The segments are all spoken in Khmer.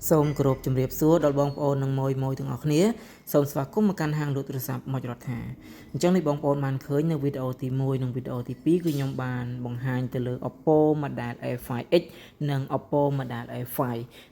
សូមគោរពជម្រាបសួរដល់បងប្អូននិងម៉ួយម៉ួយទាំងអស់គ្នាសូមស្វាគមន៍មកកាន់ហាងលក់ទូរស័ព្ទម៉ុចរដ្ឋាអញ្ចឹងនេះបងប្អូនបានឃើញនៅវីដេអូទី1និងវីដេអូទី2គឺខ្ញុំបានបង្ហាញទៅលើ Oppo Model A5X និង Oppo Model A5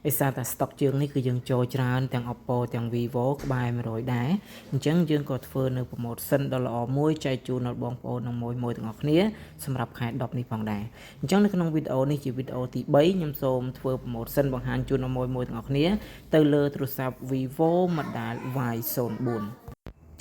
ដោយសារតែ stock ជើងនេះគឺយើងចូលច្រើនទាំង Oppo ទាំង Vivo ក្បែរ100ដែរអញ្ចឹងយើងក៏ធ្វើនៅ promotion ដ៏ល្អមួយចែកជូនដល់បងប្អូននិងម៉ួយម៉ួយទាំងអស់គ្នាសម្រាប់ខែ10នេះផងដែរអញ្ចឹងនៅក្នុងវីដេអូនេះជាវីដេអូទី3ខ្ញុំសូមធ្វើ promotion បង្ហាញជូនដល់ម៉ួយម៉ួយទាំងអស់គ្នាទៅលើទូរស័ព្ទ Vivo Model Y04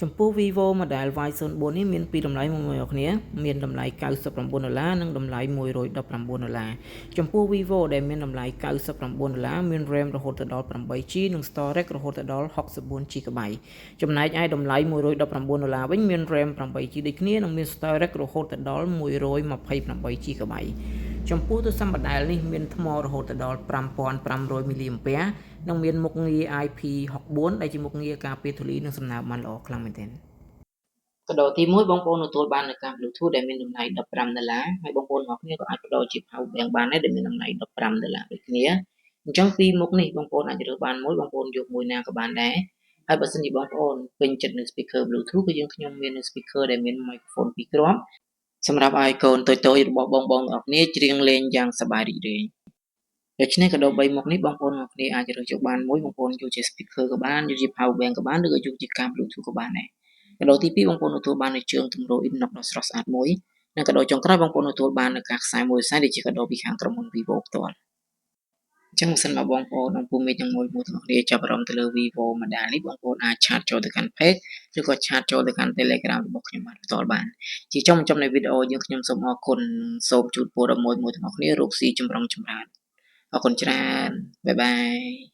ចំពោះ Vivo Model Y04 នេះមានពីរតម្លៃមួយមួយគ្នាមានតម្លៃ99ដុល្លារនិងតម្លៃ119ដុល្លារចំពោះ Vivo ដែលមានតម្លៃ99ដុល្លារមាន RAM រហូតដល់ 8GB និង storage រហូតដល់ 64GB ចំណែកឯតម្លៃ119ដុល្លារវិញមាន RAM 8GB ដូចគ្នានិងមាន storage រហូតដល់ 128GB ចំពោះទូរស័ព្ទ model នេះមានថ្មរហូតដល់5500 mAh និងមានមុខងារ IP64 ដែលជាមុខងារការពារធូលីនិងសំណើមបានល្អខ្លាំងមែនទែនកាដូទី1បងប្អូនទទួលបាននូវកាស Bluetooth ដែលមានតម្លៃ15ដុល្លារហើយបងប្អូនទាំងអស់គ្នាក៏អាចប្ដូរជា Power Bank បានដែរដែលមានតម្លៃ15ដុល្លារដូចគ្នាអញ្ចឹងពីរមុខនេះបងប្អូនអាចរើសបានមួយបងប្អូនយកមួយណាក៏បានដែរហើយបើសិនជាបងប្អូនពេញចិត្តនៅ speaker Bluetooth គឺយើងខ្ញុំមាននៅ speaker ដែលមាន microphone ពីរគ្រាប់សម្រាប់ឲ្យកូនតូចៗរបស់បងៗទាំងអស់គ្នាច្រៀងលេងយ៉ាងសប្បាយរីករាយដូច្នេះកាដូ3មុខនេះបងប្អូនទាំងអស់គ្នាអាចរើសយកបានមួយបងប្អូនយកជា speaker ក៏បានយកជា power bank ក៏បានឬក៏យកជាកាស Bluetooth ក៏បានដែរកាដូទី2បងប្អូនទទួលបាននូវជើងទម្រ inox ដ៏ស្រស់ស្អាតមួយនិងកាដូចុងក្រោយបងប្អូនទទួលបាននូវកាសខ្សែមួយខ្សែដែលជាកាដូពីខាងក្រុមហ៊ុន Vivo ផ្ទាល់អញ្ចឹងបើសិនមកបងប្អូននិងពូមីទាំងមួយមួយទាំងអស់គ្នាចាប់អារម្មណ៍ទៅលើ Vivo model នេះបងប្អូនអាច chat ចូលទៅកាន់ page ឬក៏ chat ចូលទៅកាន់ Telegram របស់ខ្ញុំបានផ្ទាល់បានជាចុងបញ្ចប់នៃវីដេអូយើងខ្ញុំសូមអរគុណសូមជូនពរដល់មួយមួយទាំងអស់គ្នារកស៊ីចម្រុងចម្រើនអរគុណច្រើន bye bye.